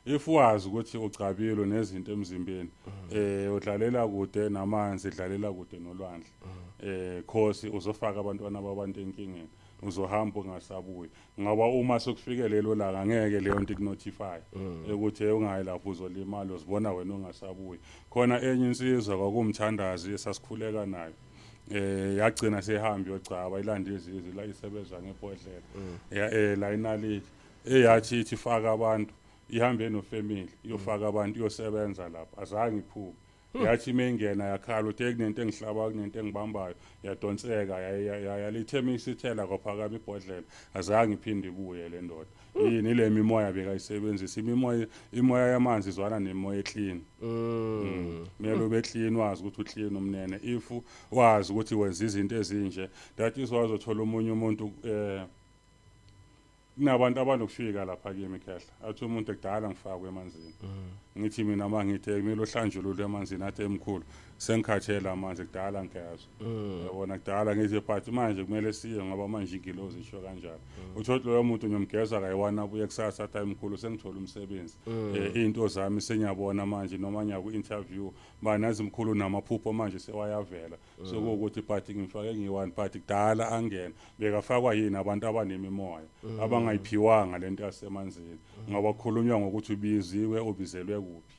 If wazi ukuthi ugcabile nezinto emzimbeni, udlalela kude namanzi, dlalela kude nolwandle, khosi uzofaka abantwana babantu enkingeni, uzohamba ungasabuyi, ngoba uma sokufike lelo langa angeke leyo nto ikunotify ukuthi ungayi lapho, uzolimala, uzibona wena ungasabuyi. Khona enye insizwa kwakumthandazi esasikhuleka nayo, yagcina sehamba yogcaba ilanda izizwe la isebenza ngebhodlela la inaliti eyathi ithi faka abantu, ihambe nofamily iyofaka abantu, iyosebenza lapho, azange iphume. Yathi mengena yakhala uthi kunento engihlaba, kunento engibambayo, yadonseka yalithe isithela kwaphakama ibhodlela, azange iphinde ibuye le ndoda. Yini le mimoya bekayisebenzisa? Imimoya, imoya yamanzi izwana nemoya eclean. Kumele ube clean, wazi ukuthi uclean umnene. If wazi ukuthi wenza izinto ezinje, that is why uzothola omunye umuntu, kunabantu abanokufika lapha kimi khehla, athi umuntu ekudala ngifakwe emanzini. Ngithi mina mangithi kumele uhlanjululwe emanzini, athi emkhulu sengikhathele amanzi, kudala ngiyazwa, yabona, kudala ngithi but manje kumele siye ngoba manje ingilozi isho kanjalo. Uthola loyo muntu ngiyomgeza kayi-one, abuye kusasa athi ayimkhulu sengithola umsebenzi, iy'nto zami sengiyabona manje, noma ngiya ku-interview banazi mkhulu, namaphupho manje sewayavela. Sekuwukuthi but ngimfake ngiyi-one, but kudala angena bekafakwa yini abantu abanemimoya abangayiphiwanga lento yasemanzini, ngoba kukhulunywa ngokuthi ubiziwe, ubizelwe kuphi.